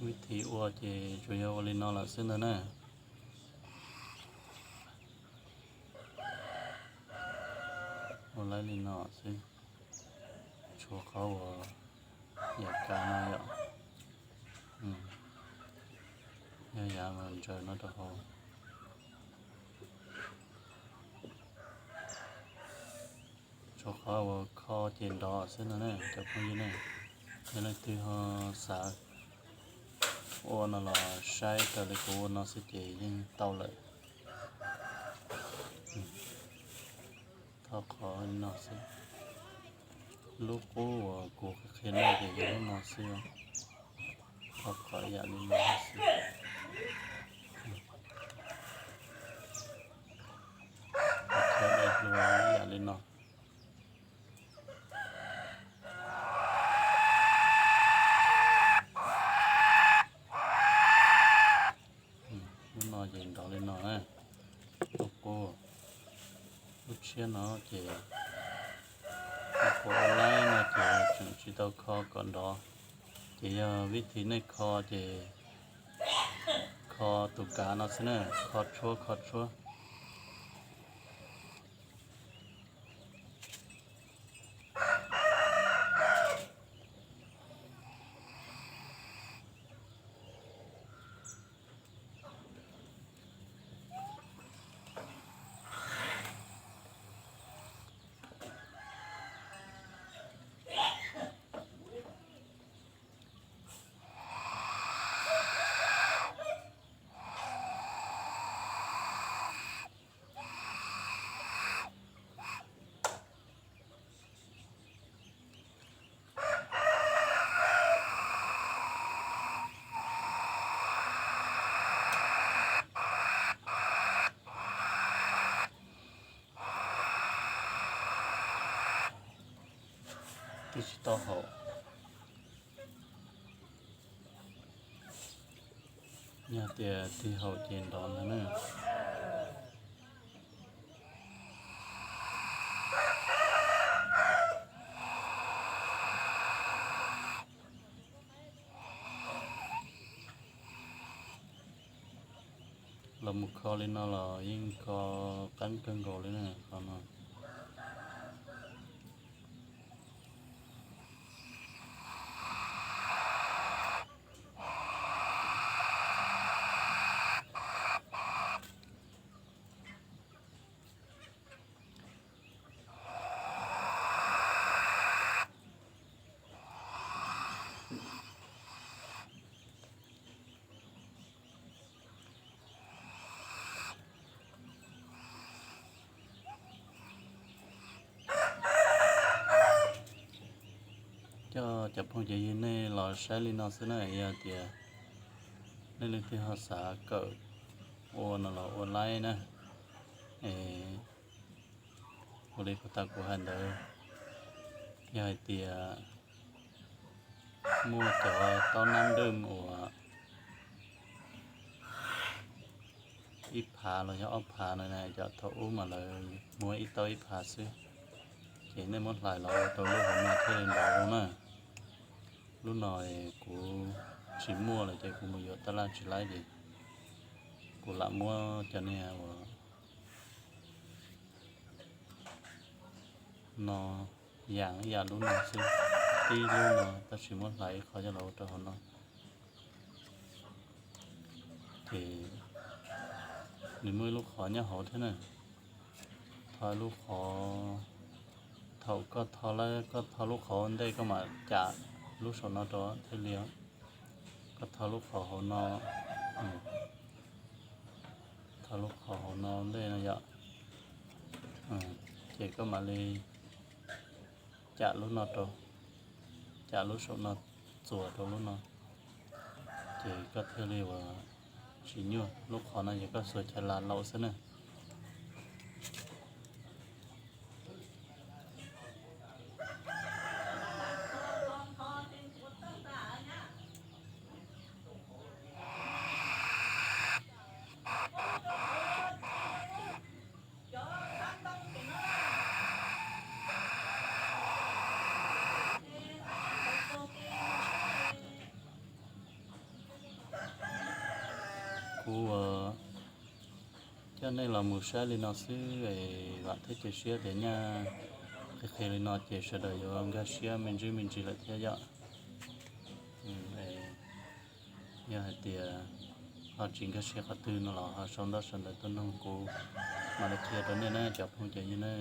Vib thib ua ces tsuas yog ua li no lawm xwb ntag na. Ua laib li no xwb, tshuav qhov uas yav kav no yom, yog yav mas ntsaws no rau hauv. Tshuav qhov uas kho ces nrov xwb no ne cov phooj ywg ne. Yog leej twg ho xav ua no los saib raws li kuv ua no xwb ces yeej tau lawm. Thov qhov li no xwb. Lub qub uas kuv qhia no ces yog lub no xwb. Thov qhov ib yam li no xwb. Thov de hlua ib yam li no. Lub no ces nrov li no na. Lub qub, lub tshiab no ces kuv ua laib no ces tseem tsis tau kho kom nrov. Ces yog vib thib nej kho ces kho tus kav no xwb na, kho tshuab kho tshuab. Tig tsis tau haum. Yog tias tig haum ces nrov ntag na. Los mus kho li no los yeej kho qeeb kawg nkaus li na qhov no. Coj cov phooj cov ywg nej los saib li no xwb na, yog tias nej leej twg ho xav kawm ua no los ua laib na. Ua li kuv tas kuv hais ntawd, yog hais tias muaj cov taub nab nrwj uas ib phav los yog ob phav no, cov thaum ub mas lawv muab ib taub ib phav xwb, ces nej muab hlais los ua rau lub hauv no thiaj li nrov zoo na. Lub no kuv tsis muaj lawm ces kuv mus yuav tab laj tsis laib ces kuv lam muab cov niag uas no yam ib yam lub no xwb, tib lub no tab sis muab hlais ib qho coj los ua rau hauv no. Ces nws muaj ib lub qhov nyob hauv thiab na. Tho lub qhov, thaum koj tho lawm koj tho lub qhov ua ntej koj mam cam lub saum no rau thiaj li. Koj tho lub qhov hauv no, tho lub qhov hauv no ua ntej no yom. Ces koj mam li cam lub no rau, cam lub saum no txuas rau lub no, ces koj thiaj li uas tsis nyuaj. Lub qhov no ces koj xuas chaw las laus xwb na. Kuv coj nej los mus saib li no xwb es vam thiab cia siab tias nyaj qhia qhia li no ces sawv daws yuav nkag siab me ntsis me ntsis lawm thiab yom. Yog hais tias ho tsis nkag siab qhov twg no los ho sau ntaub sau ntawv tuaj nug kuv mam li qhia rau nej na cov phooj cov ywg na.